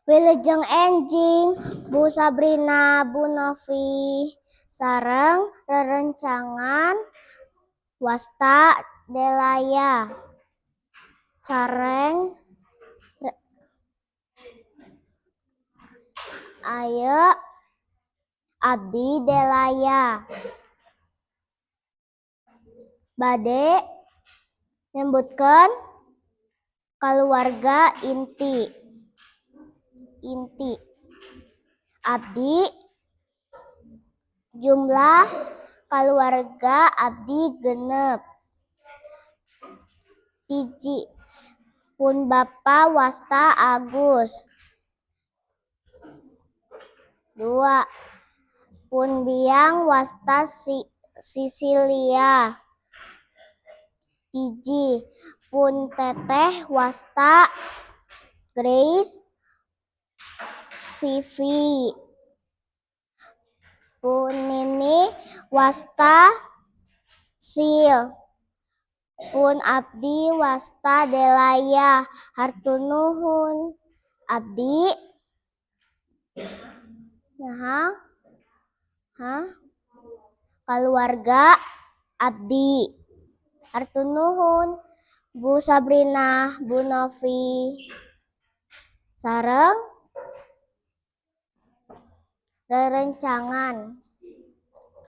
Wilujeng enjing, Bu Sabrina, Bu Novi, sareng rerencangan, wasta Delaya. Sareng ayeuna abdi Delaya bade nyebutkeun kaluarga inti abdi. Jumlah kaluarga abdi 6. 1, pun bapa wasta Agus. 2, pun biang wasta Sisilia. 1, pun teteh wasta Grace Vivi. Pun nini wasta Sil. Pun abdi wasta Delaya. Hatur nuhun, abdi naha hah kaluarga abdi. Hatur nuhun, Bu Sabrina, Bu Novi, sareng rerencangan.